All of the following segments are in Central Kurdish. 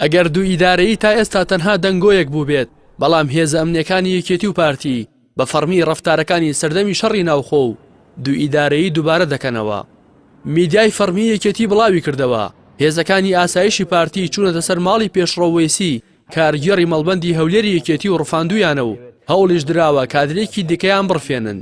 ئەگەر دووئیدارەیی تا ئێستا تەنها دەنگۆیەک بووبێت، بەڵام هێزە ئەمنییەکانی یەکێتی و پارتی بە فەڕمی ڕەفتارەکانی سەردەمی شەڕی ناوخۆ و دووئیدارەیی دووبارە دەکەنەوە. میدیای فەڕمی یەکێتی بڵاویکردەوە، هێزەکانی ئاسایشی پارتی چوونەتە سەر ماڵی پێشڕەو وەیسی کارگێڕی مەڵبەندی هەولێری یەکێتی و ڕفاندوویانە و هەوڵیش دراوە کادرێکی دیکەیان بڕفێنن.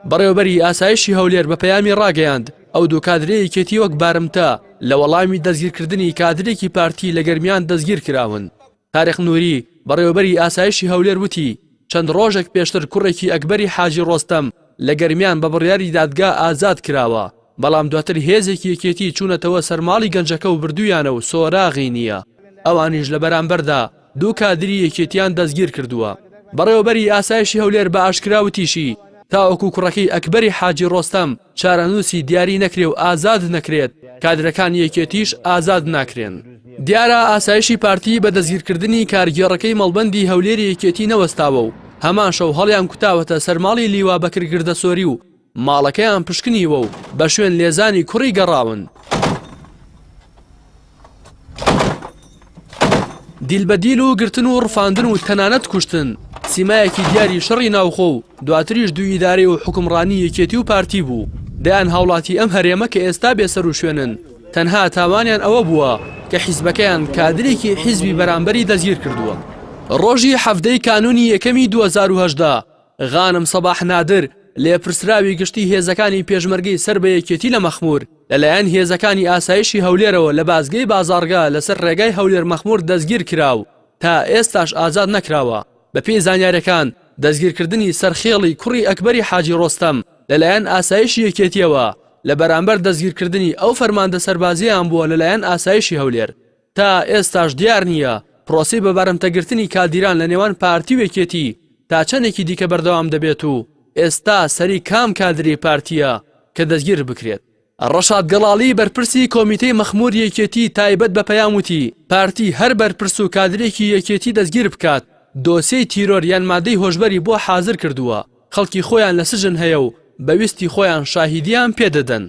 بەڕێوەبەری ئاسایشی هەولێر بە پەیامی ڕاگەیاند، ئەو دوو کادرەی یەکێتی وەک بارمتە لە وەڵامی دەستگیرکردنی کادرێکی پارتی لە گەرمیان دەستگیرکراون. تاریق نوری، بەڕێوەبەری ئاسایشی هەولێر وتی، چەند ڕۆژێک پێشتر کوڕێکی ئەکبەری حاجی ڕۆستەم لە گەرمیان بە بڕیاری دادگا ئازاد کراوە، بەڵام دواتر هێزێکی یەکێتی چوونەتەوە سەر ماڵی گەنجەکە و بردوویانە و سۆراغی نییە، ئەوانیش لە بەرامبەردا دوو کادری یەکێتیان دەستگیرکردووە. بەڕێوەبەری ئاسایشی هەولێر بە ئاشکرا وتیشی، تاوەکو کوڕەکەی ئەکبەری حاجی ڕۆستەم چارەنووسی دیاری نەکرێ و ئازاد نەکرێت، کادرەکانی یەکێتیش ئازاد ناکرێن. دیارە ئاسایشی پارتی بە دەستگیرکردنی کارگێڕەکەی مەڵبەندی هەولێری یەکێتی نەوەستاوە و هەمان شەو هەڵیان کوتاوەتە سەر ماڵی لیوا بەکر گردەسۆری و ماڵەکەیان پشکنیوە و بە شوێن لێزانی کوڕی گەڕاون. دیل بە دیل و گرتن و ڕفاندن و تەنانەت کوشتن سیمایەکی دیاری شەڕی ناوخۆ و دواتریش دوو ئیدارەی و حوکمڕانی یەکێتی و پارتی بوو. دەیان هاوڵاتی ئەم هەرێمە کە ئێستا بێسەروشوێنن تەنها تاوانیان ئەوە بووە کە حیزبەکەیان کادرێکی حیزبی بەرامبەری دەستگیر کردووە. ڕۆژی حەڤدەی کانوونی یەکەمی 2018 غانم سەباح نادر لێپرسراوی گشتی هێزەکانی پێشمەرگەی سەر بە یەکێتی لە مەخموور لەلایەن هێزەکانی ئاسایشی هەولێرەوە لە بازگەی بازاڕگە لەسەر ڕێگای هەولێر-مەخموور دەستگیر کرا و تا ئێستاش ئازاد نەکراوە. بەپێی زانیاریەکان دەستگیرکردنی سەرخێڵی کوڕی ئەکبەری حاجی ڕۆستەم لەلایەن ئاسایشی یەکێتیەوە لە بەرامبەر دەستگیرکردنی ئەو فەرماندە سەربازیەیان بووە لەلایەن ئاسایشی هەولێر. تا ئێستاش دیار نییە پرۆسەی بەبارمتەگرتنی کادیران لە نێوان پارتی و یەکێتی تا چەندێکی دیکە بەردەوام دەبێت و ئێستا سەری کام کادری پارتییە کە دەستگیر بکرێت. ڕەشاد گەڵاڵی بەرپرسی کۆمیتەی مەخمور یەکێتی تایبەت بە پەیام وتی، پارتی هەر بەرپرس و کادرێکی یەکێتی دەستگیر بکات دۆسیەی تیرۆر یان مادەی هۆشبەری بۆ حازر کردووە، خەڵکی خۆیان لە سجن هەیە و بە ویستی خۆیان شاهیدیان پێدەدەن.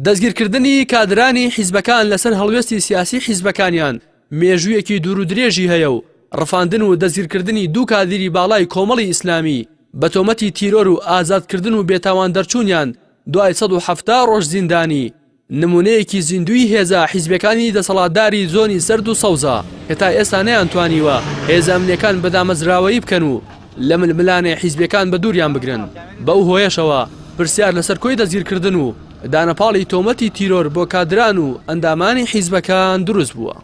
دەستگیرکردنی کادرانی حیزبەکان لەسەر هەڵوێستی سیاسی حیزبەکانیان مێژوویەکی دوورودرێژی هەیە و ڕفاندن و دەستگیرکردنی دوو کادیری باڵای کۆمەڵی ئیسلامی بە تۆمەتی تیرۆر و ئازادکردن و بێتاوان دەرچوونیان دوای 170 ڕۆژ زیندانی نمونەیەکی زیندووی هێزە حیزبیەکانی دەسەڵاتداری زۆنی زەرد و سەوزە کە تا ئێستا نەیانتوانیوە هێزە ئەمنیەکان بە دامەزراوەیی بکەن و لە ململانێ حیزبیەکان بە دووریان بگرن بەو هۆیەشەوە پرسیار لەسەر کۆی دەستگیرکردن و دانەپاڵی تۆمەتی تیرۆر بۆ کادران و ئەندامانی حیزبەکان دروست بووە.